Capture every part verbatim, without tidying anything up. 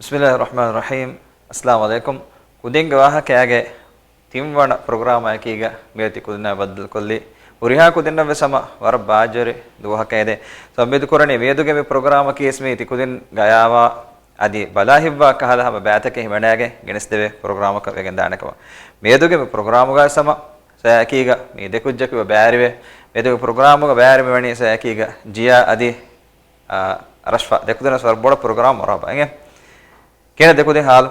بسم الله الرحمن الرحيم. السلام عليكم. ކުދިންގެ ވާހަކައިގެ ތިންވަނަ ޕްރޮގްރާމާ އެކީގަ މިއޮތީ ކުދިންނާ ބައްދަލުކޮށްލީ. ހުރިހާ ކުދިންނަށް ވެސް ހަމަ ވަރަށް ބާއްޖަވެރި ދުވަހަކަށް އެދެން. ސޯ، އުއްމީދު ކުރަނީ މިއަދުގެ މި ޕްރޮގްރާމަކީ ވެސް މި ތި ކުދިން ގަޔާވާ އަދި ބަލާ ހިތްވާ ކަހަލަ ހަމަ ބައިތަކެއް ހިމަނާގެން ގެނެސްދެވޭ ޕްރޮގްރާމަކަށް ވެގެން ދާނެ ކަމަށް. މިއަދުގެ މި ޕްރޮގްރާމުގަ ހަމަ ސޮޔާ އެކީގަ މި ދެ ކުއްޖަކު ބައިވެރިވޭ. މިއަދުގެ ޕްރޮގްރާމުގަ ބައިވެރިވެވަނީ ސޮޔާ އެކީގަ ޖިޔާ އަދި، އާ، ރަޝްފާ. ދެ ކުދިންނަށް ވަރަށް ބޮޑަށް ޕްރޮގްރާމް މަރުޙަބާ. އިނގޭ. ކިހިނެއް ދެ ކުދިން ހާލު؟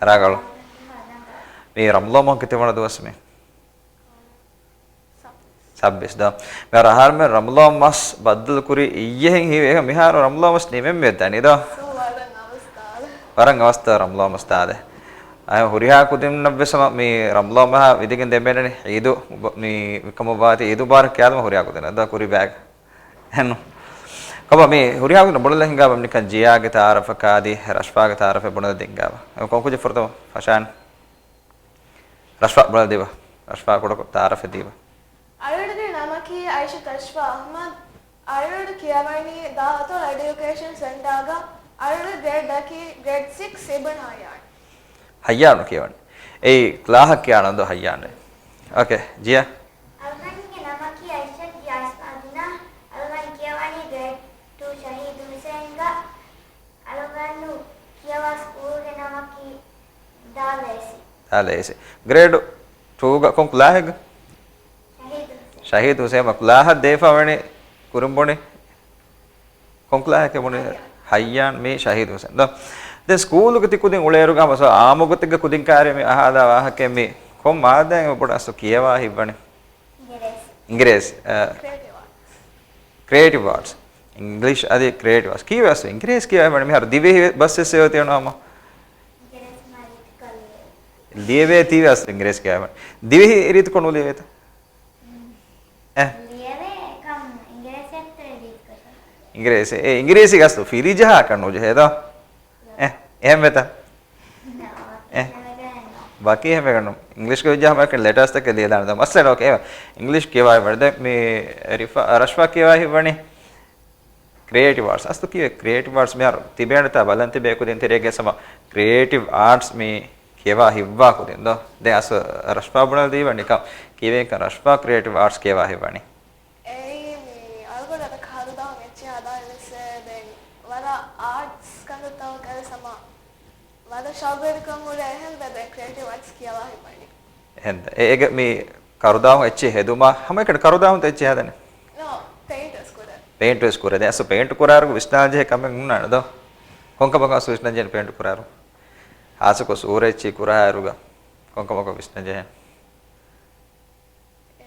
ރަގަޅު. މި ރަމަޟާން މަހުގެ ތިންވަނަ ދުވަސް މި. ސައްބީސް ދޯ. މިހާރު އަހަރުމެން ރަމަޟާން މަސް ބައްދަލު ކުރީ އިއްޔެހެން ހީވޭ. އެހެން މިހާރު ރަމަޟާން މަސް ނިމެން މިއޮތް ދާނީ ދޯ. ސޯ، ވަރަށް އަވަސް ދާލެ. ވަރަށް އަވަސް ދާ ރަމަޟާން މަސް ދާލެ. އަހަ، ހުރިހާ ކުދިންނަށް ވެސް ހަމަ މި ރަމަޟާން މަހާ ވިދިގެން ދެން މިއަންނަނީ ޢީދު މުބ-، މި ކަމަށް ވާތީ ޢީދު މުބާރަކް ކިޔާލަމާ ހުރިހާ ކުދިންނަށް ދޯ ކުރީ ބައިގަ. އެހެންނު. ކޮބާ މި ހުރިހާ ކުދިން ބުނެލަ ހިނގާ ނިކަން ޖިޔާގެ ތައާރަފަކާ އަދި ރަޝްފާގެ ތައާރަފެއް ބުނެލަ ދިންގާވާ. ކޮން ކުއްޖެއް ފުރަތަމަ ފަށާން؟ ރަޝްފާ ބުނެލަ ދީބަ. ރަޝްފާ ކުޑަކޮށް ތައާރަފެއް ދީބަ. އަޅުގަނޑުގެ ނަމަކީ އައިޝަތު ރަޝްފާ އަޙްމަދު. އަޅުގަނޑު ކިޔަވަނީ ދާ އަތޮޅު އެޑިއުކޭޝަން ސެންޓާގަ. އަޅުގަނޑުގެ ގްރޭޑަކީ ގްރޭޑް ސިކްސް، އިބްނު ހައްޔާން. ހައްޔާނު ކިޔަވަނީ. އެއީ ކްލާހަށް ކިޔާނަން ދޯ ހައްޔާން. އޯކޭ، ޖިޔާ. އަޅުގަނޑުގެ ނަމަކީ އައިޝަތު ޖިޔާ އިސްމާ ދިނާ. އަޅުގަނޑު ކިޔަވަނީ ގްރޭޑް ޓޫ ޝަހީދު ހުސެންގަ. އަޅުގަނޑު ކިޔަވާ ސްކޫލްގެ ނަމަކީ ދާލައިސި. ދާލައިސި. ގްރޭޑް ޓޫގަ ކޮން ކްލާހެއްގަ؟ ޝަހީދު ހުސެން. ޝަހީދު ހުސެން ކްލާހަށް ދޭފަ ވަނީ ކުރިން ބުނި. ކޮން ކްލާހެއް ބުނި؟ ހައްޔާން. ހައްޔާން މީ ޝަހީދު ހުސެން. ދޯ. ދެން ސްކޫލުގަ ތި ކުދިން އުޅޭއިރުގަ ހަމަ ސޯ އާއްމު ގޮތެއްގަ ކުދިން ކާރި މި އަހާލާ ވާހަކައެއް މީ ކޮން މާއްދާއެއް ބޮޑަށް އަސްލު ކިޔަވާ ހިތްވަނީ؟ އިނގިރޭސި. އިނގިރޭސި، އަ، ކްރިއޭޓިވް އާޓްސް. ކްރިއޭޓިވް އާޓްސް. އިނގްލިޝް އަދި ކްރިއޭޓިވް އާޓްސް. ކީއްވެ އަސްލު އިނގިރޭސި ކިޔަވާ ހިތްވަނީ؟ މިހާރު ދިވެހި ބަސް ވެސް އެބަ ތިޔަނު ހަމަ. ލިޔެވޭތީވެ އަސްލު އިނގިރޭސި ކިޔަވާ ހިތްވަނީ. ދިވެހި ރީތިކޮށް ނުލިޔެވޭތަ؟ އެ؟ ލިޔެވޭ އެކަމް އިނގިރޭސި އެއްތޯ ރީތިކޮށް. އިނގިރޭސި، އެ އިނގިރޭސި އަސްލު ފިލިޖަހާކަށް ނުޖެހޭ ދޯ؟ އެ، އެހެން ވެތަ؟ އެ، ވަކި އެހެން ވެގެން. އިނގްލިޝްގެ ވެއްޖެ ހަމައެކަނި ލެޓާސްތަކެއް ލިޔެލާނެ ދޯ. މައްސަލަ އޯކޭ. އިނގްލިޝް ކިޔަވާ ވަނީ. ދެން މި ރިފާ، ރަޝްފާ ކިޔަވާ ހިތްވަނީ ކްރިއޭޓިވް އާޓްސް. އަސްލު ކީއްވެ ކްރިއޭޓިވް އާޓްސް؟ މިހާރު ތިބޭނެތާ ބަލަން ތިބޭ ކުދިން ތެރޭގެ ސަމަ ކްރިއޭޓިވް އާޓްސް މި ކިޔަވާ ހިތްވާ ކުދިން ދޯ. ދެން އަސް ރަޝްފާ ބުނެލަ ދީވަނީ ކަމް ކީއްވެ ކަން ރަޝްފާ ކްރިއޭޓިވް އާޓްސް ކިޔަވާ ހިތްވަނީ. އެއީ މި އަޅުގަނޑު އަދަ ކަހަލަ ދުވަހު އެއްޗެއް ހަދާނެ ވެސް ދެން ވަރަށް އާޓްސް ކަންތައްތަކަށް ވެސް ހަމަ ވަރަށް ޝައުގުވެރިކަން ހުރޭ އެހެންވެ ދެން ކްރިއޭޓިވް އާޓްސް ކިޔަވާ ހިތްވަނީ. އެހެން އޭގެ މި ކަރުދާހުން އެއްޗެއް ހެދުމާ ހަމައެކަނި ކަރުދާހުންތައް އެއްޗެއް ހަދަނީ؟ ނޯ، ޕެއިންޓް ވެސް ކުރޭ. ޕެއިންޓް ވެސް ކުރޭ. ދެން އަސްލު ޕެއިންޓް ކުރާއިރު ވިސްނާލަން ޖެހޭ ކަމެއް ހުންނާނެ ދޯ؟ ކޮންކަމަކަށް އަސްލު ވިސްނަން ޖެހޭ ޕެއިންޓް ކުރާއިރު؟ ހާއްސަކޮށް ސޫރަ އެއްޗެއް ކުރާއިރުގަ ކޮންކަމަކަށް ވިސްނަން ޖެހޭ؟ އެ،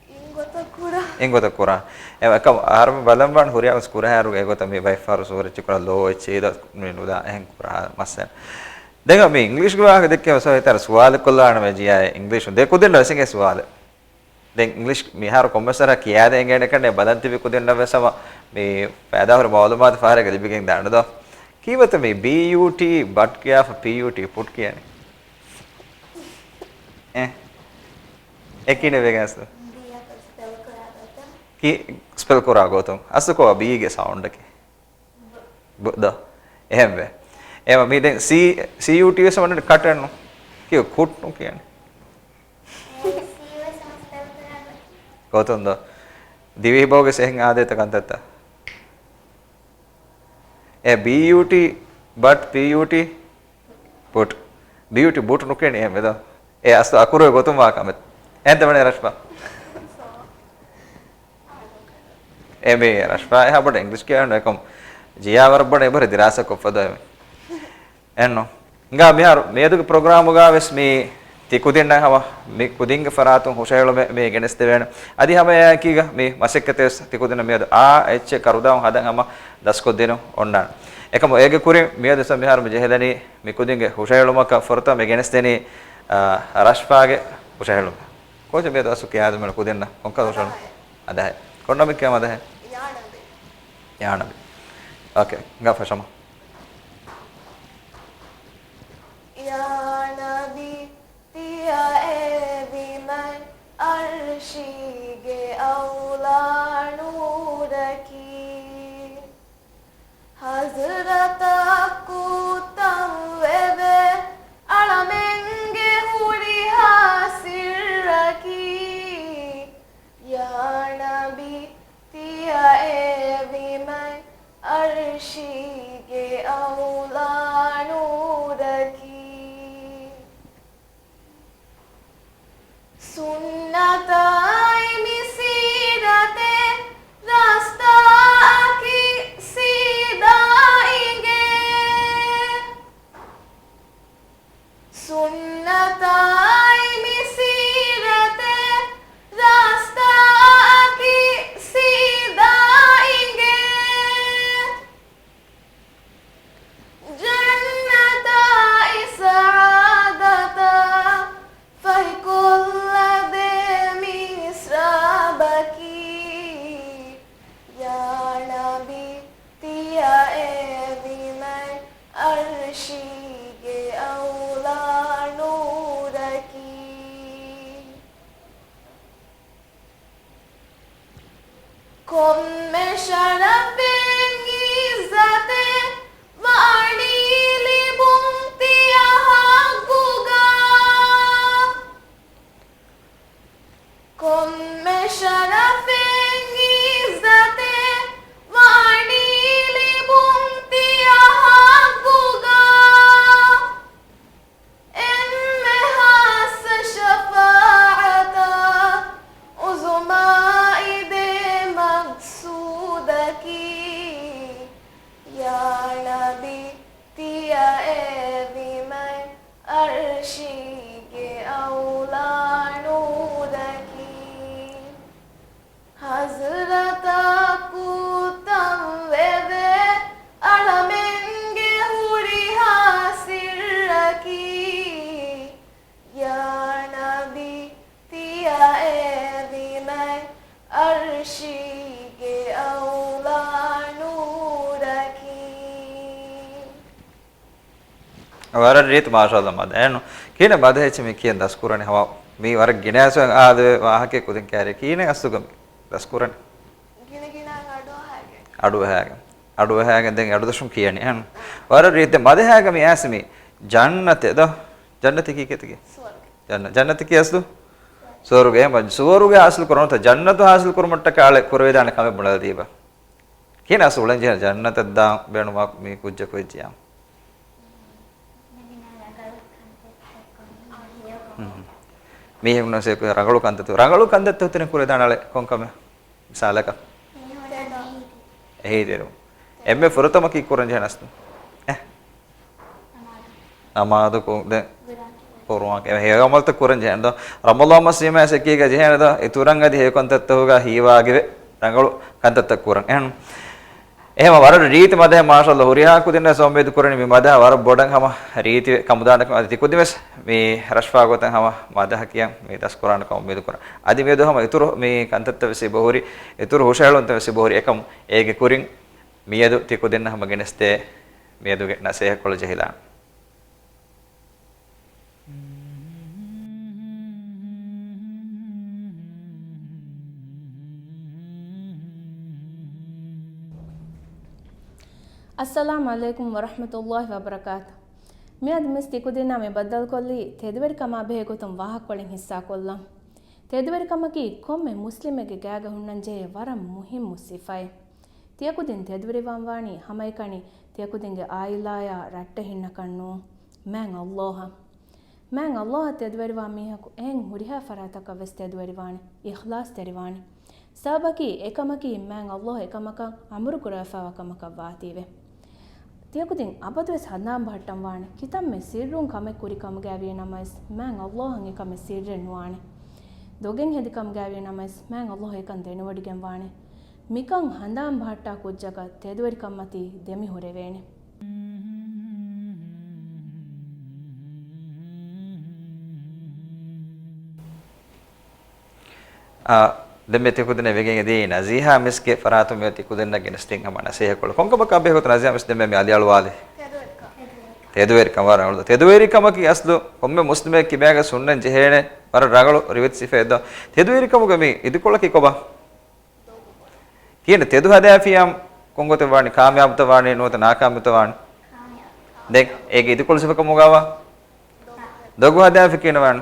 އިން ގޮތަށް ކުރާ. އިން ގޮތަށް ކުރާ. އެ، އެކަމް އަހަރުމެން ބަލަން ވާން ހުރިހާ ވެސް ކުރާ ހާއިރުގަ އެގޮތަށް މި ބައެއް ފަހަރު ސޫރަ އެއްޗެއް ކުރާ ލޯ އެއްޗެއް އިދާ މި ނުދާ އެހެން ކުރާ މައްސަލަ. ދެން މި އިންގްލިޝްގެ ވާހަކަ ދެއްކޭ ވެސް އޮތަރ ސުވާލެއް ކޮށްލާނަމޭ ޖިޔާ އިންގްލިޝުން. ދެ ކުދިންނަށް ވެސް އިނގޭ ސުވާލެއް. ދެން އިންގްލިޝް މިހާރު ކޮންމެސް ވަރަކަށް ކިޔާދޭން އެނގޭނެ ކަންނޭ ބަލަން ތިބި ކުދިންނަށް ވެސް ހަމަ މި ފައިދާހުރި މައުލޫމާތު ފަހަރެއްގަ ލިބިގެން ދާނެ ދޯ. ކީއްވެތަ މި ބީޔޫޓީ ބަޓް ކިޔާފަ ޕީޔޫޓީ ޕުޓް ކިޔަނީ؟ އެ؟ އެ ކިހިނެއް ވެގެން އަސްލު؟ ކި ސްޕެލް ކުރާ ގޮތުން. އަސްލު ކޮބާ ބީގެ ސައުންޑަކީ؟ ބު، ދޯ. އެހެންވެ. އެ މި ދެން ސީ، ސީޔޫޓީ ވެސް ވަނީ ކަޓެއްނު. ކިޔު ކުޓްނު ކިޔަނީ. ގޮތުން ދޯ. ދިވެހި ބަހުގެ އެހެން އާދޭތަ ކަންތައްތައް. އެ ބީޔޫޓީ ބަޓް ޕީޔޫޓީ ބުޓް. ބިޔޫޓީ ބުޓް ނުކިޔަނީ އެހެން ވެދޯ. އެ އަސްލު އަކުރުގެ ގޮތުން ވާ ކަމެއް. އެހެންތަ ވަނީ ރަޝްފާ؟ އެ މި ރަޝްފާ އެހާ ބޮޑަށް އިންގްލިޝް ކިޔާ ނު އެކަމް ޖިޔާ ވަރަށް ބޮޑަށް އެބަހުރި ދިރާސާ ކޮށްފަ ދޯ އެމެ. އެންނު. ހިނގާ މިހާރު މިއަދުގެ ޕްރޮގްރާމުގަ ވެސް މި ތި ކުދިންނަށް ހަމަ މި ކުދިންގެ ފަރާތުން ހުށަހެޅުމެއް މި ގެނެސްދެވޭނެ. އަދި ހަމަ އެއާއެކީގަ މި މަސައްކަތެއް ވެސް ތި ކުދިންނަށް މިއަދު އާ އެއްޗެއް ކަރުދާހުން ހަދަން ހަމަ ދަސްކޮށްދިނުން އޮންނާނެ. އެކަމު އޭގެ ކުރިން މިއަދު ވެސް މިހާރު މި ޖެހިލަނީ މި ކުދިންގެ ހުށަހެޅުމަކަށް ފުރަތަމަ މި ގެނެސްދެނީ، އާ، ރަޝްފާގެ ހުށަހެޅުމެއް. ކޯޗެއް މިއަދު އަސްލު ކިޔާދެމެން ކުދިންނަށް ކޮންކަހަލަ ހުށަހެޅުމެއް؟ އަދަހައެއް. ކޮން ނަމެއް ކިޔާ އަދަހައެއް؟ ޔާ ނަބީ. ޔާ ނަބީ. އޯކޭ. ހިނގާ ފަށަމަ. ޔާ ނަބީ، ތިޔަ އެވީމަ އަރްޝީގެ އައުލާ ނޫރަކީ. ހަޒުރަތު ސުންނަތާއި މި ސީރަތެއް ރާސްތާއަކީ ސީދާ އިނގޭ. ޖަންނަތާއި ސަޢާދަތަށް ފަހިކޮށްލަދޭ މި މިސްރާބަކީ. ޔާ ނަބީ، ތިޔަ އެވީމަތް އަރްޝީގެ އައުލާ ނޫރަކީ. ކޮންމެ ޝަރަފެއް އިއްޒަތެއް ވަނީ ލިބުން ތިޔަ ހައްގުގަ. ކޮންމެ ޝަރަފެއް އިއްޒަތެއް ވަނީ ލިބުން ތިޔަ ހައްގުގަ. އެންމެ ހާއްސަ ޝަފާޢަތާ ޢުޒުމާއި ދޭ މަޤްޞޫދަކީ. ޔާ ނަބީ، ތިޔަ އެވީމަތް އަރްޝީގެ އައުލާ ނޫރަކީ. ޙަޟްރަތަކު ތަންވެވޭ އަޅަމެންގެ ހުރިހާ ސިއްރަކީ. ޔާ ނަބީ، ތިޔަ އެވީމަތް އަރްޝީގެ އައުލާ ނޫރަކީ. ވަރަށް ރީތި މާޝާﷲ މަދަޙަ. އެހެން ކިހިނެއް މަދަޙަ އެއްޗެއް މި ކިޔަން ދަސްކުރަނީ؟ ހަމަ މީ ވަރަށް ގިނަ އަސް އާދެވޭ ވާހަކައެއް ކުދިން ކައިރި. ކިހިނެއް އަސްލުގަ މި ދަސްކުރަނީ؟ ގިނަ ގިނައިން އަޑުއަހައިގެން. އަޑުއަހައިގެން. އަޑުއަހައިގެން ދެން އަޑުދަށުން ކިޔަނީ. އެހެން ވަރަށް ރީތި. މަދަޙައިގަ މި އައިސް މި ޖަންނަތެއް ދޯ؟ ޖަންނަތަކީ ކީކޭތަ؟ ސުވަރުގެ. ޖަންނަ-، ޖަންނަތަކީ އަސްލު؟ ސުވަރުގެ. އެހެން ސުވަރުގެ ހާސިލް ކުރުމަށް ޖަންނަތު ހާސިލް ކުރުމަށްޓަކާ އަޅެ ކުރެވިދާނެ ކަމެއް ބުނެލަދީބަ. ކިހިނެއް އަސްލު އުޅެން ޖެހޭ ޖަންނަތަށް ދާން ބޭނުމާ މި ކުއްޖަކު ވެއްޖިޔާ؟ މީހުން ރަނގަޅު ކަންތައްތައް، ރަނގަޅު ކަންތައްތައް އޮތެރެން ކުރެވިދާނެ އަޅެ ކޮން ކަމެއް؟ މިސާލަކަށް. އެހީތެރިވުން. އެންމެ ފުރަތަމަ ކީއްކުރަން ޖެހޭނެ އަސްލު؟ އެ؟ ނަމާދު ކު-، ދެ-، ޤުރުއާން ކިޔަން ހެޔޮ ޢަމަލުތައް ކުރަން ޖެހޭނެ ދޯ؟ ރަމަޟާން މަސް ވީމަ އެކީގަ ޖެހޭނެ ދޯ؟ އިތުރަށް އަދި ހެޔޮ ކަންތައްތަކުގަ ހީވާގިވެ ރަނގަޅު ކަންތައްތައް ކުރަން. އެހެން އެހެމަ ވަރަށް ރީތި މަދަޙެއް މާޝާﷲ. ހުރިހާ ކުދިންނަށް އުއްމީދު ކުރަނީ މި މަދަޙަ ވަރަށް ބޮޑަށް ހަމަ ރީތިވެ ކަމުދާނެކަން. އަދި ތިކުދިންވެސް މި ރަށްފާ ގޮތަށް ހަމަ މަދަޙަ ކިޔަން މި ދަސްކުރާނެކަން އުއްމީދު ކުރަން. އަދި މިއަދު ހަމަ އިތުރު މި ކަންތައްތައް ވެސް އެބަހުރި، އިތުރު ހުށަހެޅުންތައް ވެސް އެބަހުރި. އެކަމު އޭގެ ކުރިން މިއަދު ތިކުދިންނަށް ހަމަ ގެނެސްދޭ މިއަދުގެ ނަސޭހަތްކޮޅު ޖެހިލާން. އައްސަލާމު ޢަލައިކުމް ވަރަޙްމަތުﷲި ވަބަރަކާތު. މިއަދު މިސް ތިކުދިންނާ މި ބައްދަލުކޮށްލީ ތެދުވެރިކަމާ ބެހޭ ގޮތުން ވާހަކަކޮޅެއް ހިއްސާކޮށްލަން. ތެދުވެރިކަމަކީ ކޮންމެ މުސްލިމެއްގެ ގާގަ ހުންނަންޖެހޭ ވަރަށް މުހިއްމު ސިފައެއް. ތިޔަކުދިން ތެދުވެރިވާން ވާނީ ހަމައެކަނި ތިޔަކުދިންގެ އާއިލާޔާ ރައްޓެހިންނަކަށް ނޫން. މާތް ﷲ އަށް. މާތް ﷲ އަށް ތެދުވެރިވާ މީހަކު އެހެން ހުރިހާ ފަރާތަކަށް ވެސް ތެދުވެރިވާނެ، އިޚްލާޞްތެރިވާނެ. ސަބަބަކީ އެކަމަކީ މާތް ﷲ އެކަމަކަށް އަމުރު ކުރައްވާފައިވާ ކަމަކަށް ވާތީވެ. ތިޔަކުދިން އަބަދުވެސް ހަނދާން ބަހައްޓަން ވާނެ، ކިތަންމެ ސިއްރުން ކަމެއް ކުރި ކަމުގައި ވިޔަ ނަމަވެސް މާތް ﷲ އަށް އެކަމެއް ސިއްރެއް ނުވާނެ. ދޮގެއް ހެދި ކަމުގައި ވިޔަ ނަމަވެސް މާތް ﷲ އެކަން ދެނެވޮޑިގެން ވާނެ. މިކަން ހަނދާން ބަހައްޓާ ކުއްޖަކަށް ތެދުވެރިކަންމަތީ ދެމިހުރެވޭނެ. އާ، ދެން މި ތިކުދިންނަށް ވެގެން އެދީ ނަޒީހާ މިސްގެ ފަރާތުން މި ތިކުދިންނަށް ގެނެސްދިން ހަމަ ނަސޭހަތްކޮޅު. ކޮންކަމަކާ ބެހޭގޮތަށް ނަޒީހާ މިސް ދެންމެ މި އަލިއަޅުވާލި؟ ތެދުވެރިކަން. ތެދުވެރިކަން ވަރަށް ރަނގަޅު. ތެދުވެރިކަމަކީ އަސްލު ކޮންމެ މުސްލިމެއް ކިބައިގަ ހުންނަން ޖެހޭނެ ވަރަށް ރަނގަޅު ރިވެތި ސިފައެއް ދޯ؟ ތެދުވެރިކަމުގެ މި އިދިކޮޅަކީ ކޮބާ؟ ކިހިނެއް ތެދު ހަދާފިއްޔާ ކޮންގޮތެއް ވާނީ؟ ކާމިޔާބުތައް ވާނީ ނުވަތަ ނާކާމިޔާބުތައް ވާނީ؟ ދެން އޭގެ އިދިކޮޅު ސިފަ ކަމުގަވާ؟ ދޮގު ހަދާފި ކިހިނެއް ވާނީ؟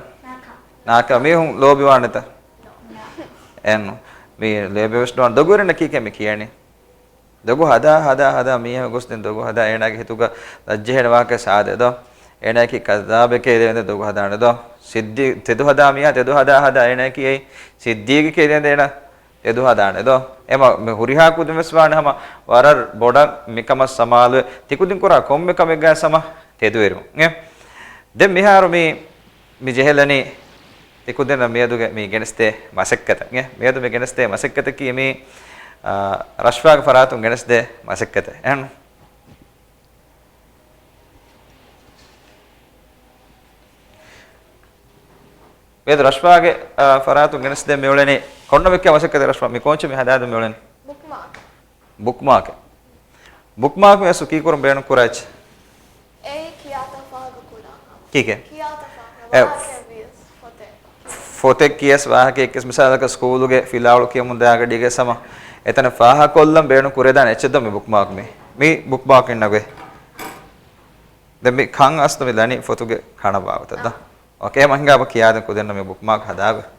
ނާކާ. މީހުން ލޯބިވާނެތަ؟ އެއްނު. މީ ލޯބިވެސް ނުވާނެ. ދޮގުވެރިންނަށް ކީކޭ މި ކިޔަނީ؟ ދޮގު ހަދާ ހަދާ ހަދާ މީހާ ގޮސް ދެން ދޮގު ހަދާ އޭނާގެ ހިތުގަ ލައްޖެހޭނެ ވާހަކަ ސާދަ ދޯ؟ އޭނާއަކީ ކައްޒާބެކޭ ދެން ދޮގު ހަދާނެ ދޯ؟ ސިއްދީ-، ތެދު ހަދާ މީހާ ތެދު ހަދާ ހަދާ އޭނާއަކީ އެއީ ސިއްދީގެކޭ ދެން އޭނާ ތެދު ހަދާނެ ދޯ؟ އެމަ މި ހުރިހާ ކުދިން ވެސް ވާނެ ހަމަ ވަރަށް ބޮޑަށް މިކަމަށް ސަމާލުވެ. ތިކުދިން ކުރާ ކޮންމެ ކަމެއްގަ ސަމަ ތެދުވެރިވުން. އެ؟ ދެން މިހާރު މި، މި ޖެހިލަނީ ތިކުދިންނަށް މިއަދުގެ މި ގެނެސްދޭ މަސައްކަތަށް. އެ، މިއަދު މި ގެނެސްދޭ މަސައްކަތަކީ މި، އާ، ރަޝްފާގެ ފަރާތުން ގެނެސްދޭ މަސައްކަތެއް. އެހެން. މިއަދު ރަޝްފާގެ، އާ، ފަރާތުން ގެނެސްދޭ މިއުޅެނީ ކޮން ނަމެއްކަ މަސައްކަތެއް ރަޝްފާ؟ މި ކޯންޗެއް މި ހަދާދޭ މިއުޅެނީ؟ ބުކްމާކް. ބުކްމާކް. ބުކްމާކް މި އަސްލު ކީކުރަން ބޭނުން ކުރާ އެއްޗެއް؟ އެއީ ކިޔާތަން ފާހަގަ ކުރާ ހަމަ. ކީކޭ؟ ކިޔާތަން ފާހަގަ. އެ، ވާހަކައެއް ވިޔަސް ފޮތެއް. ފޮތެއް ކިޔަސް ވާހަކައެއް ކިޔަސް މިސާލަކަށް ސްކޫލުގެ ފިލާވަޅު ކިޔަމުން ދާ ގަޑީގެ ސަމަ އެތަނަށް ފާހަގަކޮށްލަން ބޭނުން ކުރެދާނެ އެއްޗެއް ދޯ މި ބުކްމާކް މި. މި ބުކްމާކް އިންނަގޮތް. ދެން މި ކަން އަސްލު މި ލަނީ ފޮތުގެ ކަނަށް ވާގޮތަށް ދޯ. އާ. އޯކޭ، އެހެމަ ހިނގާ ބަ ކިޔާދެން ކުދިންނަށް މި ބުކްމާކް ހަދާގޮތް.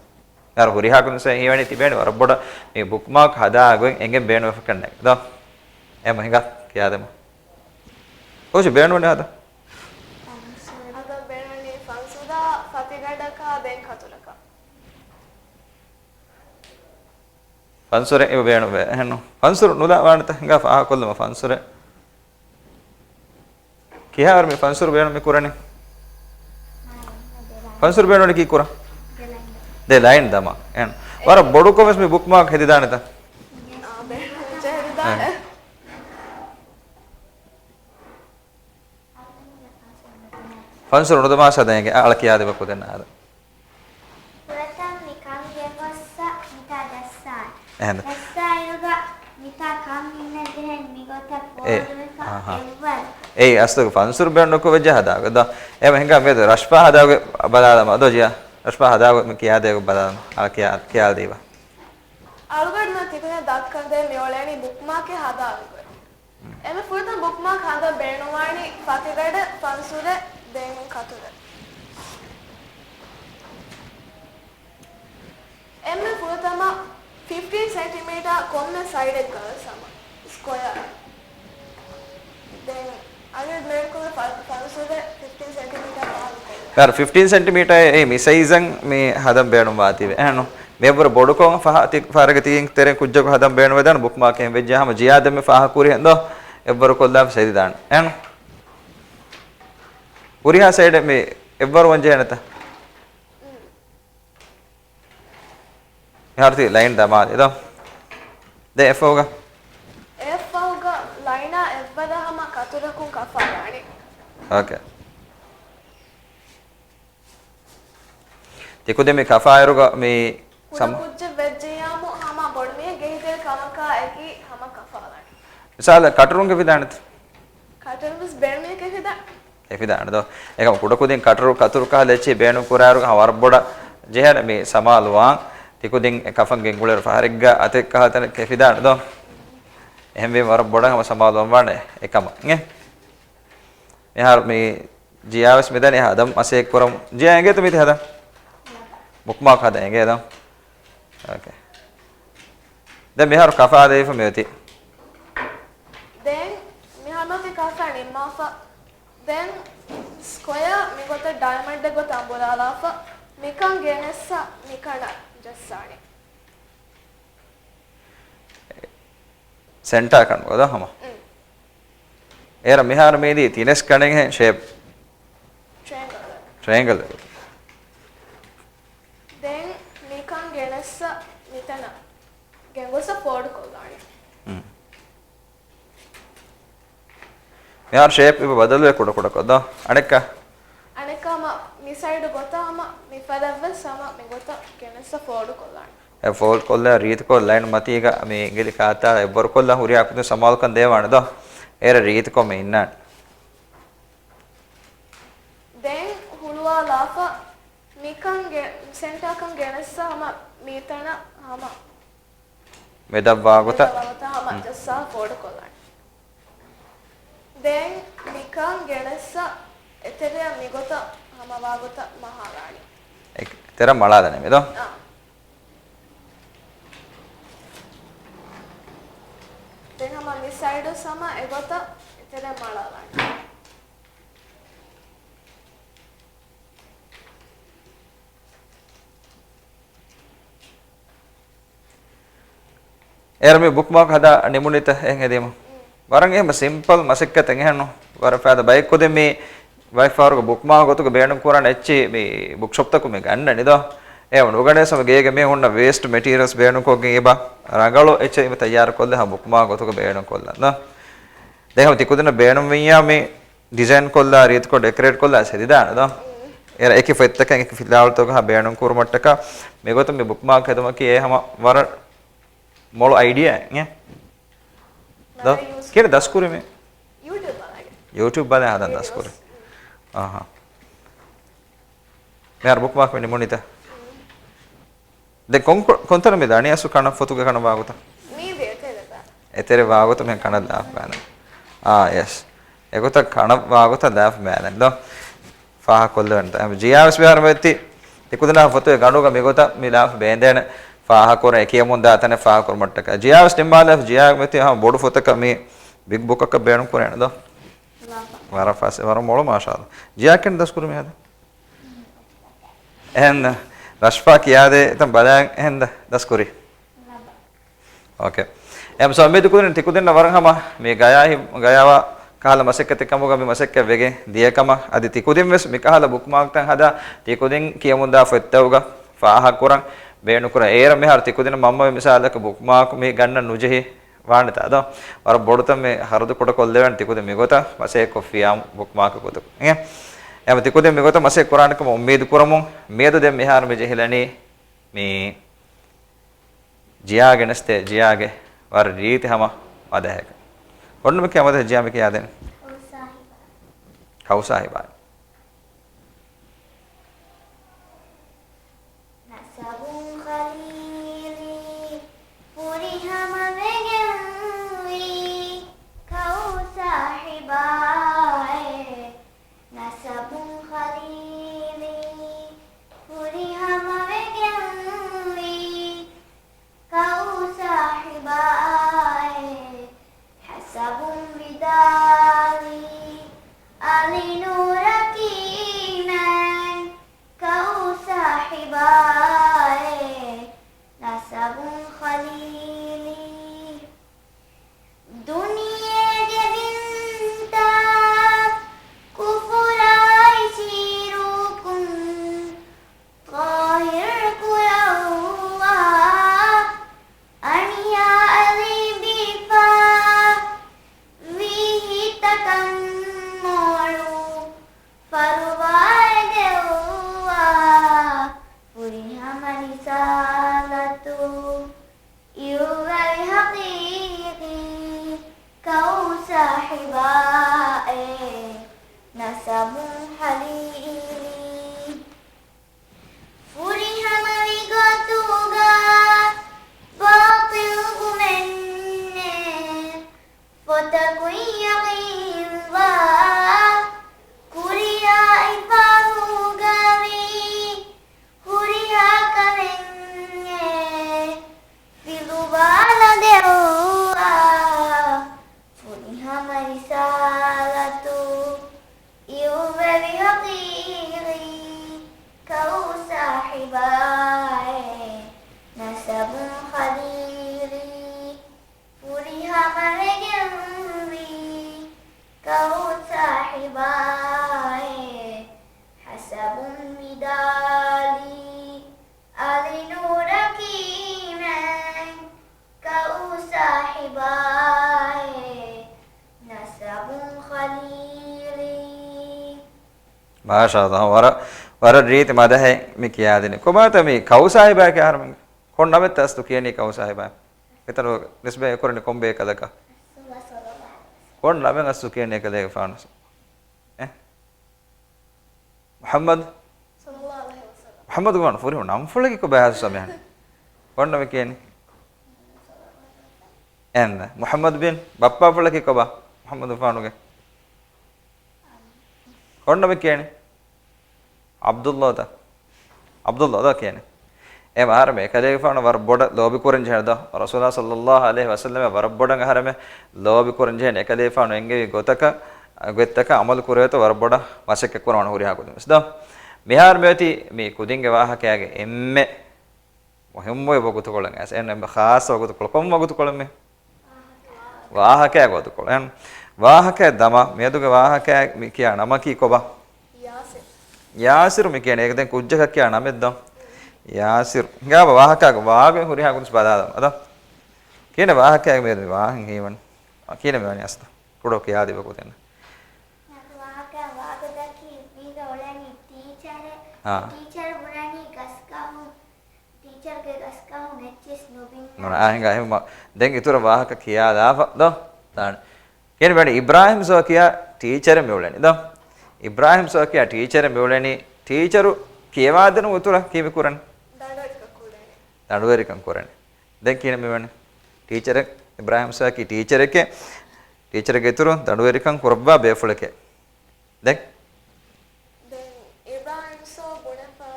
އަރ ހުރިހާ ކުދިން ސައި ހީވަނީ ތިބޭނެ ވަރަށް ބޮޑަށް މި ބުކްމާކް ހަދާގޮތް އެނގެން ބޭނުންވެފަ ކަންނޭނގެ ދޯ. އެހެމަ ހިނގާ ކިޔާދެމު. ކޯޗު ބޭނުންވަނީ ހަދަން؟ އަދަ ބޭނުންވަނީ ފަންސުރާ ފަތިގަޑަކާ ދެން ކަތުރަކާ. ފަންސުރެއް އެބަ ބޭނުންވޭ. އެހެންނު. ފަންސުރު ނުލާ ވާނެތަ؟ ހިނގާ ފާހަގަކޮށްލަމާ ފަންސުރެއް. ކިހާވަރު މި ފަންސުރު ބޭނުން މި ކުރަނީ؟ ފަންސުރު ބޭނުން ކީ ކުރަން؟ ދެ ލައިން ދަމާ. އެހެން. ވަރަށް ބޮޑުކޮށް ވެސް މި ބުކްމާކް ހެދިދާނެތަ؟ އާ، ބޭނުން ހެދިދާނެ. ފަންސުރު ނުދަމާ ސަދައިގެ އަޅަ ކިޔާދެބަ ކުދެން އާދަ. ފުރަތަމަ މި ކަން ގެންގޮއްސަ މިތާ ޖައްސާނެ. އެހެން. ޖައްސާއިރުގަ މިތާ ކަން އިންނަ ޖެހެން މިގޮތަށް އެ، ފޯރުވެފަ އަހަ. އެއްވަރު. އެއީ އަސްލުގެ ފަންސުރު ބޭނުން ނުކުވެއްޖެ ހަދާގޮތް ދޯ. އެހެމަ ހިނގާ މިއަދު ރަޝްފާ ހަދާގޮތް ބަލާލަމާ ދޯ ޖިޔާ. ރަޝްފާ ހަދާގޮތް މި ކިޔާދޭގޮތް ބަލާލަމާ. އަޅަ ކިޔާ، ކިޔާލަދީބަ. އަޅުގަޑުމެން ތިކުދިން ދައްކަންދޭ މިއުޅެނީ ބުކްމާކެއް ހަދާގޮތް. އެންމެ ފުރަތަމަ ބުކްމާކް ހަދަން ބޭނުންވާނީ ފަތިގަޑަށް ފަންސުރެއް ދެން ކަތުރެއް. އެންމެ ފުރަތަމަ ފިފްޓީން ސެންޓިމީޓާ ކޮންމެ ސައިޑެއްގަ ވެސް ހަމަ ސްކޮޔާ. ދެން އަނެއް ބޭނުންކުރެ ފަ-، ފަންސުރެއް ފިފްޓީން ސެންޓިމީޓާ ފާހަގަކޮށްލަން. ފިފްޓީން ސެންޓިމީޓާ އެއީ މި ސައިޒަށް މި ހަދަން ބޭނުންވާތީވެ. އެހެންނު. މިއަށްވުރެ ބޮޑުކޮށް ފަހަ-، ތި-، ފަހަރެއްގެ ތިގެން ތެރެއިން ކުއްޖަކު ހަދަން ބޭނުންވެދާނެ ބުކްމާކެއް ވެއްޖެ ހަމަ ޖިޔާ ދެންމެ ފާހަގަކުރި ހެން ދޯ އެއްވަރު ކޮށްލާފަ ސައިދިދާނެ. އެން ހުރިހާ ސައިޑެއް މި އެއްވަރު ވަންޖެހޭނެތަ؟ މިހާރު ތި ލައިން ދަމާލި ދޯ. ދެ އެފްއޯގަ. އެފްއޯގަ ލައިނާ އެއްވަރަށް ހަމަ ކަތުރަކުން ކަފާލާނެ. އޯކޭ. ތިކުދިން މި ކަފާއިރުގަ މި ކުޑަ ސަމ- ކުއްޖެއް ވެއްޖެޔާމު ހަމަ ބޮޑުމީހެއްގެ ހިތެއް ކަމަކާ އެކީ ހަމަ ކަފާލާނެ. މިސާލަށް ކަޓަރުން ކެފިދާނެތަ؟ ކަޓަރުން ވެސް ބޭނުމީހެއް ކެފިދާނެ. ކެފިދާނެ ދޯ. އެކަމަ ކުޑަކުދިން ކަޓަރު ކަތުރު ކަހަލަ އެއްޗެއް ބޭނުން ކުރާއިރުގަ ހަމަ ވަރަށް ބޮޑަށް ޖެހޭނެ މި ސަމާލުވާން. ތިކުދިން އެ ކަފަން ގެންގުޅޭއިރު ފަހަރެއްގަ އަތެއް ކަހަލަ ތަނެއް ކެފިދާނެ ދޯ. އެހެންވީމަ ވަރަށް ބޮޑަށް ހަމަ ސަމާލުވާން ވާނެ އެކަމަށް. އެ. މިހާރު މި ޖިޔާވެސް މިދަނީ ހަދަން މަސައްކަތް ކުރަމުން. ޖިޔާ އެނގޭތަ މީތި ހަދަން؟ ބުކްމާކް ހަދަން އެނގޭތަ؟ އޯކޭ. ދެން މިހާރު ކަފާ ދެވިފަ މިއޮތީ. ދެން މިހާރު މިއޮތީ ކަފާ ނިންމާފަ. ދެން ސްކޮޔާ މިގޮތަށް ޑައިމަންޑެއް ގޮތަށް އަނބުރާލާފަ. މިކަން ގެނެއްސަ މިކަނަށް ޖައްސާނެ. ސެންޓާ ކަން ގޮދާ ހަމަ. އުން. އޭރަށް މިހާރު މީދީ ތިނެސް ކަނެއްހެން ޝޭޕް. ޓްރައިއެންގަލް. ޓްރައިއެންގަލް. ދެން މިކަން ގެނެއްސަ މިތަނަށް ގެންގޮސްސަ ފޯލްޑް ކޮށްލާނެ. އުން. މިހާރު ޝޭޕް އެބަ ބަދަލުވޭ ކުޑަކުޑަކޮށް ދޯ. އަނެއްކާ؟ އަނެއްކާ ހަމަ މި ސައިޑު ގޮތަށް ހަމަ މި ފަދަ ވެސް ހަމަ މިގޮތަށް ގެނެއްސަ ފޯލްޑް ކޮށްލާނެ. އެ ފޯލްޑް ކޮށްލާ ރީތިކޮށް ލައިން މަތީގަ މި އިނގިލި ކާތާ އެއްވަރުކޮށްލާ ހުރިހާ ކުދިން ސަމާލުކަން ދޭވާނެ ދޯ. އޭރަށް ރީތިކޮށް މި އިންނާނެ. ދެން ހުޅުވާލާފަ މިކަން ގެ-، ސެންޓާކަން ގެނެއްސަ ހަމަ މީތަނަށް ހަމަ މެދަށްވާގޮތަށް. މެދަށްވާގޮތަށް ހަމަ ޖައްސާ ފޯލްޑް ކޮށްލާނެ. ދެން މިކަން ގެނެއްސަ އެތެރެއަށް މިގޮތަށް ހަމަވާގޮތަށް މަހާލާނެ. އެ ތެރަށް މަޅާލަނީ މެދޯ؟ އާ. ދެން ހަމަ މި ސައިޑު ހަމަ އެގޮތަށް އެތެރެއަށް މަޅާލާނެ. އޭރަށް މި ބުކްމާކް ހަދާ ނިމުނީތަ އެހެން ހެދީމަ؟ ވަރަށް އެހެން ސިމްޕަލް މަސައްކަތެއް އެހެންނު. ވަރަށް ފައިދާ ބައެއްކުދިން މި ވައިފާރުގެ ބުކްމާކް ގޮތުގަ ބޭނުން ކުރާނެ އެއްޗި މި ބުކްޝޮޕްތަކު މި ގަންނަނި ދޯ. އެ ނުގަނޭ ސަމަ ގޭގެ މި ހުންނަ ވޭސްޓް މެޓީރިއަލްސް ބޭނުންކޮށްގެން އިބަ ރަނގަޅު އެއްޗެއް އިބަ ތައްޔާރު ކޮށްލެ ހަ ބުކްމާކް ގޮތުގަ ބޭނުން ކޮށްލަން ދޯ. ދެން ހަމަ ތިކުދިންނަށް ބޭނުން ވިއްޔާ މި ޑިޒައިން ކޮށްލާ ރީތިކޮށް ޑެކަރޭޓް ކޮށްލާ ހެދިދާނެ ދޯ. އޭރަ އެކި ފޮތްތަކެއް އެކި ފިލާވަޅުތަކަށް ބޭނުން ކުރުމަށްޓަކާ މިގޮތަށް މި ބުކްމާކް ހެދުމަކީ އެ ހަމަ ވަރަށް މޮޅު އައިޑިއާއެއް އެ؟ ދޯ؟ ކިހިނެއް ދަސްކުރީ މި؟ YouTube ބަލާ. YouTube ބަލާ ހަދަން ދަސްކުރީ. އަހަ. މިހާރު ބުކްމާކް މި ނިމުނީތަ؟ ދެން ކޮން، ކޮންތަނަށް މި ދާނީ އަސްލު ކަނަށް ފޮތުގެ ކަނަށް ވާގޮތަށް؟ މީ ދޭތެރެ ދާ. އެތެރެ ވާގޮތަށް މި ކަނަށް ލާފަ ބާނަން. އާ، ޔެސް. އެގޮތަށް ކަނަށް ވާގޮތަށް ލާފަ ބާނަން ދޯ. ފާހަ ކޮށްލެވެންތަ؟ އެ، ޖިޔާވެސް މިހާރު މެތި ތިކުދިންނާ ފޮތުގެ ގަނޑުގަ މިގޮތަށް މި ލާފަ ބޭންދޭނެ ފާހަ ކުރަން އެ ކިޔަމުން ދާ ތަނެއް ފާހަ ކުރުމަށްޓަކާ. ޖިޔާވެސް ނިންމާލާފަ ޖިޔާ މެތި ހަމަ ބޮޑު ފޮތަކަށް މި ބިގް ބުކަކަށް ބޭނުން ކުރޭނެ ދޯ. ވަރަށް ފަސޭ، ވަރަށް މޮޅު މާޝާﷲ. ޖިޔާ ކިހިނެއް ދަސްކުރީ މިހާރު؟ އެހެން ރަޝްފާ ކިޔާދޭ ތަން ބަލާ އެހެން ދަސްކުރީ. އޯކޭ. އެހެން ސޯ އުއްމީދު ކުރަނީ ތިކުދިންނަށް ވަރަށް ހަމަ މި ގަޔާ ހި-، ގަޔާވާ ކަހަލަ މަސައްކަތެއް ކަމުގަ މި މަސައްކަތް ވެގެން ދިޔަ ކަމަށް. އަދި ތިކުދިން ވެސް މި ކަހަލަ ބުކްމާކްތައް ހަދާ ތިކުދިން ކިޔަމުންދާ ފޮތްތަކުގަ ފާހަ ކުރަން ބޭނުން ކުރަން. އޭރަށް މިހާރު ތިކުދިން މަންމަ މިސާލަކަށް ބުކްމާކް މި ގަންނަން ނުޖެހި ވާނެތާ ދޯ؟ ވަރަށް ބޮޑުތަން މި ހަރަދު ކުޑަ ކޮށްލެވޭނެ ތިކުދިން މިގޮތަށް މަސައްކަތް ކޮށްފިއްޔާ ބުކްމާކް ގޮތަކަށް. އެހެން ތިކުދިން މިގޮތަށް މަސައްކަތް ކުރާނެ ކަމަށް އުއްމީދު ކުރަމުން މިއަދު ދެން މިހާރު މި ޖެހިލަނީ މި ޖިޔާގެ ނެސްތޭ، ޖިޔާގެ ވަރަށް ރީތި ހަމަ މަދަހަކަށް. ކޮން ނަމެއް ކިޔާ މަދަހެއް ޖިޔާ މި ކިޔާދޭނެ؟ ކައުސާހިބާ. ކައުސާހިބާ. ނަސަބުން ޚަލީލީ ފުރިހަމަވެގެންވީ ކައުސާހިބާއޭ. ނަސަބުން ޚަލީލީ ފުރިހަމަވެގެންވީ ކައުސާހިބާއޭ. ހަސަބުން ވިދާޅީ އަލި ނޫރަކީ މެން ކައުސާހިބާއޭ. ނަސަބުން ޚަލީލީ ދުނިޔޭގެ ބިންތާ ކުފުރާއި ޝިރުކުން ޠާހިރު ކުރައްވާ، އަނިޔާއަށް ލިބިފަ ވީ ހިތަކަށް މޮޅު ފަރުވާއެއް ދެއްވާ، ފުރިހަމަ ރިސާލަތު އިއުވެވި ޙަޤީޤީ ކައުސާހިބާއޭ. ނަސަބުން ޚަލީލީ ފުރިހަމަވި ގޮތުގަ ބާޠިލް ވުމެއްނެ، ފޮތަކުން ޔަޤީންވާ ކުރިޔާ އިފާހުގަވީ ހުރިހާ ކަމެއްނެ، ފިލުވާލަ ދެއްވާ ފުރިހަމަ ރިސާލަތު އިއުވެވި ޙަޤީޤީ ކައުސާހިބާއޭ. ނަސަބުން ޚަލީލީ ފުރިހަމަވެގެންވީ ކައުސާހިބާއޭ. ހަސަބުން ވިދާޅީ އަލި ނޫރަކީ މެން ކައުސާހިބާއޭ. ނަސަބުން ޚަލީލީ. މާޝާﷲ، ވަރަށް، ވަރަށް ރީތި މަދަހެއް މި ކިޔާދިނީ. ކޮބާތަ މި ކައުސާހިބާއޭ ކިޔާ އަހަރުމެން؟ ކޮން ނަމެއްތަ އަސްލު ކިޔަނީ ކައުސާހިބާއޭ؟ އެތަނު ނިސްބަތް ކުރަނީ ކޮން ބޭކަލަކަށް؟ ކޮން ނަމެއް އަސްލު ކިޔަނީ އެކަލޭގެފާނަށް؟ އެ؟ މުޙައްމަދު؟ މުޙައްމަދުގެފާނު ފުރިހަމަ ނަންފުޅަކީ ކޮބާ ހަސް ސަމިހަން؟ ކޮން ނަމެއް ކިޔަނީ؟ އެން. މުޙައްމަދު ބިން ބައްޕާފުޅަކީ ކޮބާ؟ މުޙައްމަދުގެފާނުގެ. ކޮން ނަމެއް ކިޔަނީ؟ ޢަބްދުﷲ ތަ؟ ޢަބްދުﷲ ތަ ކިޔަނީ. އެ އަހަރެމެ އެކަލޭގެފާނު ވަރަށް ބޮޑަށް ލޯބި ކުރަން ޖެހޭ ދޯ. ރަސޫލާ ޞައްލައްލާހު ޢަލައިހި ވަސައްލަމަ ވަރަށް ބޮޑަށް އަހަރެމެ ލޯބި ކުރަން ޖެހޭ އެކަލޭގެފާނު އެންގެވި ގޮތަކަށް، ގޮތްތަކަށް ޢަމަލު ކުރޭތޯ ވަރަށް ބޮޑަށް މަސައްކަތް ކުރަން ހުރިހާ ކުދިން ވެސް ދޯ. މިހާރު މިއޮތީ މި ކުދިންގެ ވާހަކައިގެ އެންމެ މުހިއްމު ވަގުތުކޮޅެއް އައިސް. އެންމެ ޚާއްޞަ ވަގުތުކޮޅު. ކޮން ވަގުތުކޮޅެއް މި؟ ވާހަކައިގެ ވަގުތުކޮޅު. އެން ވާހަކައެއް ދަމާ، މިއަދުގެ ވާހަކައިގެ މި ކިޔާ ނަމަކީ ކޮބާ؟ ޔާސިރު މި ކިޔަނީ. އޭގެ ދެން ކުއްޖަކަށް ކިޔާ ނަމެއް ދޯ؟ ޔާސިރު. ހިނގާބަ ވާހަކައިގެ ވާގޮތް ހުރިހާ ގޮތަސް ބަލާލަމާ ދޯ. ކިހިނެއް ވާހަކައިގެ މިއަދު މި ވާހަކަ ހީވަނީ؟ ކިހިނެއް މިވަނީ އަސްތަ؟ ކުޑަ ކިޔާދީބަ ކުދިން. ވާހަކަ ވާގޮތަކީ މީގަ އުޅެނީ ޓީޗަރެއް. އާ. ޓީޗަރު ބުނަނީ ގަސްގަހުން، ޓީޗަރުގެ ގަސްގަހުން އެއްޗިސް ނުބިން. ނޫން، އާ، ހިނގާ އެހެން ދެން އިތުރަށް ވާހަކަ ކިޔާލާފަ ދޯ. ތާނ. ކިޔަނީ މިވަނީ އިބްރާހިމް ސޯ ކިޔާ ޓީޗަރެއް މިއުޅެނީ ދޯ. އިބްރާހިމް ސޯ ކިޔާ ޓީޗަރެއް މިއުޅެނީ. ޓީޗަރު ކިޔަވާދިނުމުގެ އިތުރަށް ކީ މި ކުރަނީ؟ ދަނޑުވެރިކަން ކުރަނީ. ދަނޑުވެރިކަން ކުރަނީ. ދެން ކިހިނެއް މިވަނީ؟ ޓީޗަރެއް، އިބްރާހިމް ސޯ ކީ ޓީޗަރެކޭ. ޓީޗަރެއްގެ އިތުރުން ދަނޑުވެރިކަން ކުރައްވާ ބޭފުޅެކޭ. ދެން؟ ދެން އިބްރާހިމް ސޯ ބުނެފަ،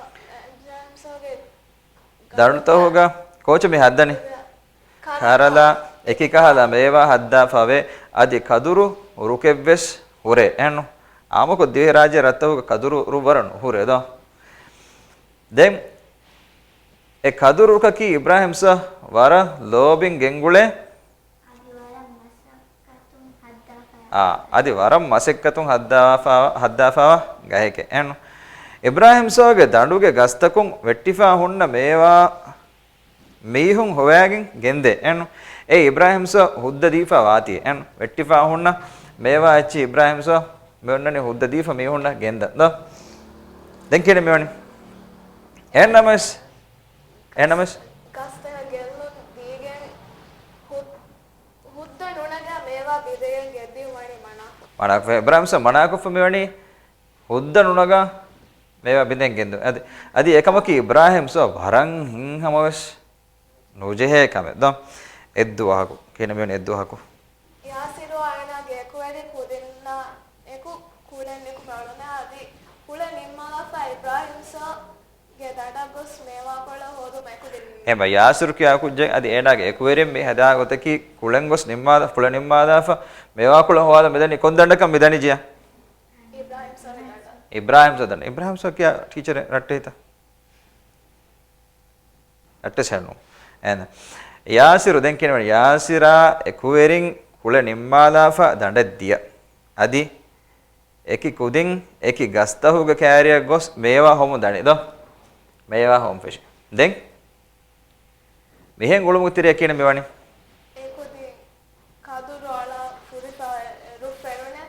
އިބްރާހިމް ސޯގެ ދަނޑުތަހުގަ ކޯޗު މި ހައްދަނީ؟ ކަރަލާ އެކިކަހަލަ މޭވާ ހައްދާފަވޭ، އަދި ކަދުރު ރުކެއްވެސް ހުރޭ. އެހެންނު؟ އާއްމުކޮށް ދިވެހިރާއްޖެ ރަށްތަހުގަ ކަދުރު ރުއް ވަރަށް ނުހުރޭ ދޯ. ދެން އެ ކަދުރު ރުކަކީ އިބްރާހިމް ސޯ ވަރަށް ލޯބިން ގެންގުޅޭ. އަދި ވަރަށް މަސައްކަތުން ހައްދާފަ، އާ، އަދި ވަރަށް މަސައްކަތުން ހައްދާފަ، ހައްދާފަވާ ގަހެކޭ. އެހެންނު؟ އިބްރާހިމް ސޯގެ ދަނޑުގެ ގަސްތަކުން ވެއްޓިފާ ހުންނަ މޭވާ މީހުން ހޮވައިގެން ގެންދޭ. އެން އެ އިބްރާހިމް ސޯ ހުއްދަ ދީފާ ވާތީ. އެން ވެއްޓިފާ ހުންނަ މޭވާ އެއްޗި އިބްރާހިމް ސޯ މި އޮންނަނީ ހުއްދަ ދީފަ މީހުންނަށް ގެންދަން ދޯ. ދެން ކިހިނެއް މިވަނީ؟ އެހެންނަމަވެސް، އެހެންނަމަވެސް ގަސްތަކަށް ގެއްލުން ދީގެން ހުއް-، ހުއްދަ ނުނަގާ މޭވާ ބިނދެގެން ގެއްލީ ވަނީ މަނާކޮށް. މަނާކޮށް، އިބްރާހިމް ސޯ މަނާކޮށްފަ މިވަނީ ހުއްދަ ނުނަގާ މޭވާ ބިނދެން ގެންދުން. އަދި، އަދި އެކަމަކީ އިބްރާހިމް ސޯ ވަރަށް ހިތްހަމަވެސް ނުޖެހޭ ކަމެއް ދޯ. އެއްދުވަހަކު، ކިހިނެއް މިވަނީ އެއްދުވަހަކު؟ ޔާސިރު އޭނާގެ އެކުވެރި ކުދިންނާ އެކު ކުޅެން ނިކުމެ އުޅުނެ އަދި ކުޅެ ނިންމާލާފަ އިބްރާހިމް ސޯ ގެ ދަނޑަށް ގޮސް މޭވާކޮޅަށް ހޯދުމަށް އެކުދިން ނިންމި. އެބަ ޔާސިރު ކިޔާ ކުއްޖެއް އަދި އޭނާގެ އެކުވެރިން މި ހަދާ ގޮތަކީ ކުޅެން ގޮސް ނިންމާލާ، ކުޅެ ނިންމާލާފަ މޭވާކޮޅަށް ހޮވާލަން މިދަނީ ކޮން ދަނޑަކަށް މިދަނީ ޖިޔާ؟ އިބްރާހިމް ސޯގެ ދަނޑަށް. އިބްރާހިމް ސޯ ދަނޑަށް. އިބްރާހިމް ސޯ ކިޔާ ޓީޗަރެއް ރައްޓެހިތަ؟ ރައްޓެހި ނޫން. އެހެން. ޔާސިރު ދެން ކިހިނެއް ވަނީ؟ ޔާސިރާ އެކުވެރިން ކުޅެ ނިންމާލާފަ ދަނޑަށް ދިޔަ. އަދި އެކި ކުދިން އެކި ގަސްތަހުގެ ކައިރިއަށް ގޮސް މޭވާ ހޮމުން ދަނީ ދޯ. މޭވާ ހޮމުން ފެށި. ދެން މިހެން އުޅުމުގެ ތެރެއަށް ކިހިނެއް މިވަނީ؟ އެކުދިން ކަދުރު އަޅާ ފުރިފަ ރުއް ފެނުނެ.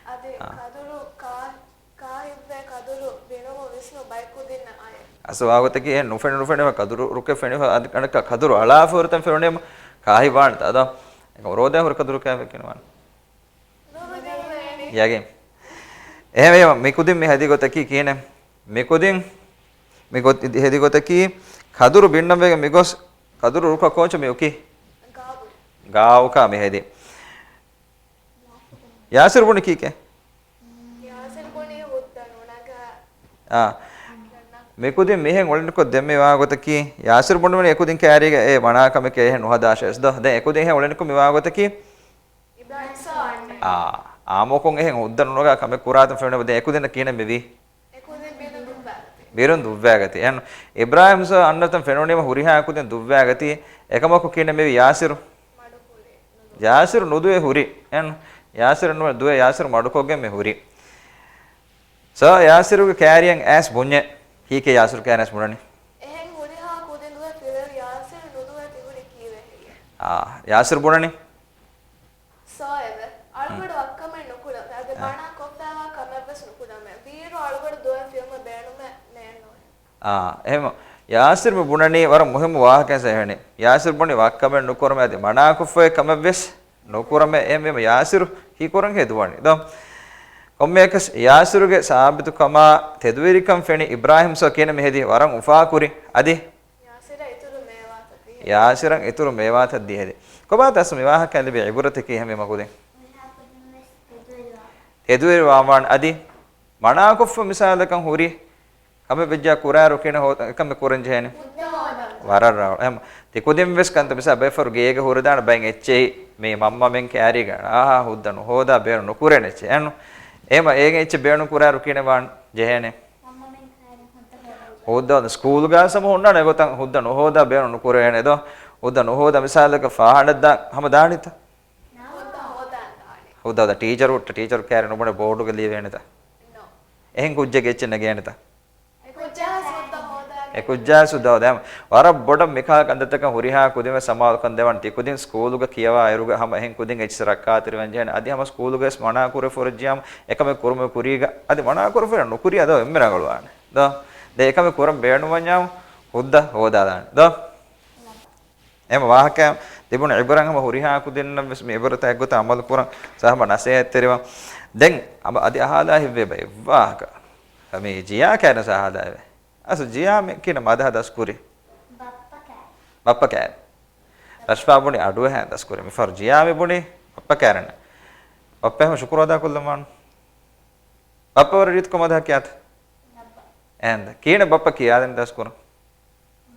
އަދި އާ. ކަދުރު ކާ-، ކާހިއްވޭ ކަދުރު ބިނުމު ވިސްނު ބައެއް ކުދިންނަށް އައި. އަސް ވާގޮތަކީ އެ ނުފެނި ނުފެނިފަ ކަދުރު ރުކެއް ފެނިފަ އަދި ކަނޑަކަށް ކަދުރު އަޅާފަ ހުރިތަން ފެނުނީމަ ކާހި ވާނެތަ؟ އަދާ ރޯދަ ހުރި ކަދުރު ކާ ފެނިވާނެ. ޔަގީން. އެހެންވީމަ މި ކުދިން މި ހެދި ގޮތަކީ ކިހިނެއް؟ މި ކުދިން މި ގޮތް-، ހެދި ގޮތަކީ ކަދުރު ބިންނަން ވެގެން މި ގޮސް ކަދުރު ރުކަށް ކޯޗު މި އުކި؟ ގާވު. ގާވުކާ މި ހެދި. ޔާސިރު ބުނި ކީކޭ؟ ޔާސިރު ބުނީ ހުއްދަ ނުނަގާ. އާ. މި ކުދިން މިހެން އުޅެނިކޮށް ދެން މި ވާ ގޮތަކީ ޔާސިރު ބުނި ވަނީ އެ ކުދިން ކައިރީގަ އެ ވަނާ ކަމެކޭ އެހެން ނުހަދާށޭ އެސް ދޯ. ދެން އެ ކުދިން ހެން އުޅެނިކޮށް މި ވާ ގޮތަކީ އާ، އާމޯކޮން އެހެން ހުއްދަ ނުނަގާ ކަމެއް ކުރާތަން ފެނުނެ ދެން އެކުދިންނަށް ކިހިނެއް މިވީ؟ އެކުދިން ބިރުން ދުއްވާގަތީ. ބިރުން ދުއްވާގަތީ. އެހެން އިބްރާހިމް ސޯ އަންނަތަން ފެނުނީމަ ހުރިހާ އެކުދިން ދުއްވާގަތީ. އެކަމަކު ކިހިނެއް މިވީ؟ ޔާސިރު. ޔާސިރު ނުދުވެ ހުރި. އެހެން ޔާސިރު ނުވެ ދުވެ ޔާސިރު މަޑުކޮށްގެން މި ހުރި. ސޯ ޔާސިރުގެ ކައިރިއަށް އައިސް ބުންޏެ. ކީކޭ ޔާސިރު ކައިރިއަށް ބުނަނީ؟ އެހެން ހުރިހާ ކުދިން ދުވެ ފިލަރު ޔާސިރު ނުދުވެ ތިހުރި ކީވެހެއްޔެ؟ އާ، ޔާސިރު ބުނަނީ؟ ސޯ އެވެ. އަޅުގަޑު ވައްކަމެއް ނުކުރަމެ. އަދި އާ. މަނާ ކޮށްފައިވާ ކަމެއްވެސް ނުކުރަމެ. ވީއިރު އަޅުގަޑު ދުވެ ފިލްމެއް ބޭނުމެއް ނޭންނޯ. އާ، އެހެން ޔާސިރު މި ބުނަނީ ވަރަށް މުހިއްމު ވާހަކައެއް ސައިހަނި. ޔާސިރު ބުނި ވައްކަމެއް ނުކުރަމެ އަދި މަނާކޮށްފައި ކަމެއްވެސް ނުކުރަމެ. އެހެންވީމަ ޔާސިރު ހީކުރަން ހެދުވަނީ ދޯ. ކޮންމެއަކަސް ޔާސިރުގެ ސާބިތުކަމާ ތެދުވެރިކަން ފެނި އިބްރާހިމް ސޯ ކިހިނެއް މި ހެދީ ވަރަށް އުފާކުރި. އަދި ޔާސިރަށް އިތުރު މޭވާތައް ދިހައެވެ. ޔާސިރަށް އިތުރު މޭވާތައް ދިހައެވެ. ކޮބާތަ އަސް މި ވާހަކައިން ލިބޭ އިބުރަތަކީ ހަމަ މަގުދެން؟ ތެދުވެރިވާން އަދި މަނާކޮށްފަ މިސާލަކަށް ހުރި ކަމެއް ވެއްޖާ ކުރާއިރު ކިހިނެއް ހޯ-، ކަމެއް ކުރަން ޖެހޭނެ؟ ވަރަށް ރަނގަޅު. އެހެން ތި ކުދިން ވެސް ކަންތައް މިސާ ބައެއް ފަހަރު ގޭގަ ހުރެދާނެ ބައެއް އެއްޗެހި މި މަންމަމެން ކައިރީގަ އަހާ ހުއްދަ ނުހޯދާ ބޭނުން ނުކުރޭނެ އެއްޗެއް. އެހެން އޭގެ އެއްޗެއް ބޭނުން ކުރާއިރު ކިހިނެއް ވާން ޖެހޭނެ؟ ހުއްދަ ސްކޫލްގަ ސަމަ ހުންނާނެ ގޮތަށް ހުއްދަ ނުހޯދާ ބޭނުން ނުކުރޭނެ ދޯ. ހުއްދަ ނުހޯދާ މިސާލަކަށް ފާހަނައަށް ދާ ހަމަ ދާނީތަ؟ ހުއްދަ ހޯދާން ދާނެ. ހުއްދަ ހޯދާ ޓީޗަރު ހުއްޓަ ޓީޗަރު ކައިރި ނުބުނެ ބޯޑުގަ ލިޔެވޭނެތަ؟ ނޯ. އެހެން ކުއްޖެއް އެއްޗެއް ނެގޭނެތަ؟ އެ ކުއްޖާ ސުއްދަ ހޯދާ. ވަރަށް ބޮޑަށް މިކަހަލަ ކަންތައްތަކަށް ހުރިހާ ކުދިންވެސް ސަމާލުކަން ދެވަން. ތި ކުދިން ސްކޫލުގަ ކިޔަވާ އިރުގަ ހަމަ އެހެން ކުދިން އެއްޗިއްސަށް ރައްކާތެރިވަން ޖެހޭނެ. އަދި ހަމަ ސްކޫލުގަވެސް މަނާ ކުރެފަ ހުރެއްޖިޔާމު އެކަމެއް ކުރުމުގެ ކުރީގަ އަދި މަނާ ކުރެފަ ނުކުރި އަދަބަށް އެންމެ ރަނގަޅުވާނެ. ދޯ؟ ދެން އެކަމެއް ކުރަން ބޭނުންވަންޏާމު ހުއްދަ ހޯދާލާނެ. ދޯ؟ އެހެން ވާހަކައެއް ތިބުނު އިބުރަތް ހަމަ ހުރިހާ ކުދިންނަށްވެސް މި އިބުރަތާ އެއްގޮތަށް އަމަލު ކުރަން ސަހަބަ ނަސޭހަތްތެރިވަން. ދެން އަބަ އަދި އަހާލާ ހިތްވޭ ބައެއް ވާހަކަ. މި ޖިޔާ ކައިރިން ސަހާލާވޭ. އަސް ޖިޔާ މި ކިހިނެއް މަދަހަ ދަސްކުރި؟ ބައްޕަ ކައިރިން. ބައްޕަ ކައިރިން. ރަޝްފާ ބުނި އަޑުއެހާ ދަސްކުރި. މިފަހަރު ޖިޔާ މި ބުނި ބައްޕަ ކައިރިން. ބައްޕަ ހަމަ ޝުކުރު އަދާ ކޮށްލަމާނު. ބައްޕަ ވަރަށް ރީތިކޮށް މަދަހަ ކިޔާތަ؟ ނަބަ. އެހެންދަ. ކިހިނެއް ބައްޕަ ކިޔާދެން ދަސްކުރުން؟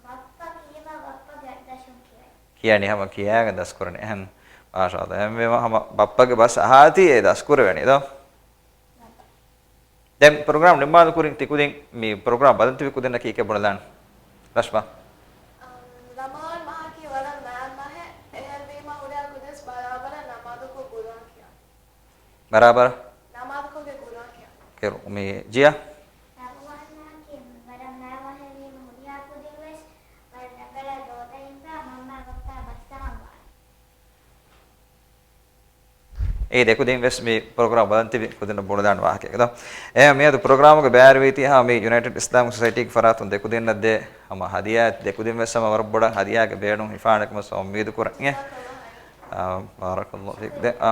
ބައްޕަ ކީމަ ބައްޕަގެ ދަށުން ކިޔަނީ. ކިޔަނީ ހަމަ ކިޔާގެން ދަސްކުރަނީ. އެހެން. މާޝާﷲ. އެހެންވީމަ ހަމަ ބައްޕަގެ ބަސް އަހާތީ އެ ދަސްކުރެވެނީ ދޯ؟ ނަބަ. ދެން ޕްރޮގްރާމް ނިންމާލު ކުރިން ތި ކުދިން މި ޕްރޮގްރާމް ބަލަން ތިބި ކުދިންނަކީ ކިހިނެއް ބުނެލާނެ؟ ރަޝްމާ. އަމް، ރަމަޟާން މަހަކީ ވަރަށް މާތް މަހެއް. އެހެންވީމަ ހުރިހާ ކުދިންވެސް ބަރާބަރަށް ނަމާދުކޮށް ގުރުއާން ކިޔާ. ބަރާބަރަށް؟ ނަމާދުކޮށްގެން ގުރުއާން ކިޔާ. ކިޔާ. މި ޖިޔާ؟ ރަމަޟާން މަހަކީ ވަރަށް މާތް މަހެއް ވީމަ ހުރިހާ ކުދިންވެސް ވަރަށް ރަނގަޅަށް ރޯދަ ހިފާ މަންމަ ބައްޕަ ބައްސަވަން ވާނެ. އެ ދެ ކުދިން ވެސް މި ޕްރޮގްރާމް ބަލަން ތިބި ކުދިންނަށް ބުނެލާނެ ވާހަކައެއް ދޯ؟ އެ މިއަދު ޕްރޮގްރާމުގެ ބައިވެރިވީތީ ހަމަ މި ޔުނައިޓެޑް އިސްލާމިކް ސޮސައިޓީގެ ފަރާތުން ދެ ކުދިންނަށް ދޭ ހަމަ ހަދިޔާ. ދެ ކުދިން ވެސް ހަމަ ވަރަށް ބޮޑަށް ހަދިޔާގެ ބޭނުން ހިފާނެ ކަމަށް އުއްމީދު ކުރަން. އާ، ބާރަކަﷲ ފީކް. ދެ، އާ،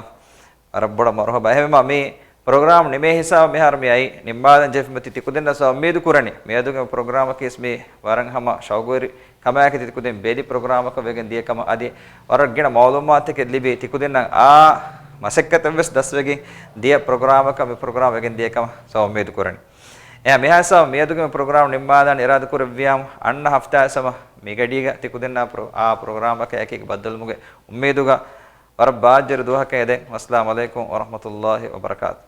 ވަރަށް ބޮޑަށް މަރުހަބާ. އެހެންވީމަ މި ޕްރޮގްރާމް ނިމޭ ހިސާބަށް މިހާރު މި އައީ ނިންމާލަން ޖެހިފަ ތި ކުދިންނަށް އުއްމީދު ކުރަނީ. މިއަދުގެ ޕްރޮގްރާމަކީ ވެސް މި ވަރަށް ހަމަ ޝައުގުވެރި ކަމާއެކު ތި ކުދިން ބެލި ޕްރޮގްރާމަކަށް ވެގެން ދިޔަ ކަމަށް އަދި ވަރަށް ގިނަ މައުލޫމާތުތަކެއް ލިބި ތި ކުދިންނަށް އާ މަސައްކަތެއް ވެސް ދަސްވެގެން ދިޔަ ޕްރޮގްރާމަކަށް މި ޕްރޮގްރާމް ވެގެން ދިޔަ ކަމަށް އުއްމީދު ކުރަނީ. އެހެން މިހާ ހިސާބަށް މިއަދުގެ ޕްރޮގްރާމް ނިންމާލަން އިރާދަ ކުރެއްވިޔާމު އަންނަ ހަފްތާ ހަމަ މިގަޑީގަ ތި ކުދިންނާ ޕްރޮ-، އާ ޕްރޮގްރާމަކަށް އެކީގަ ބައްދަލުވުމުގެ އުއްމީދުގަ ވަރަށް ބާއްޖަވެރި ދުވަހަކަށް އެދެން. ވައްސަލާމް ޢަލައިކުމް ވަރަޙްމަތުﷲ ވަބަރަކާތު.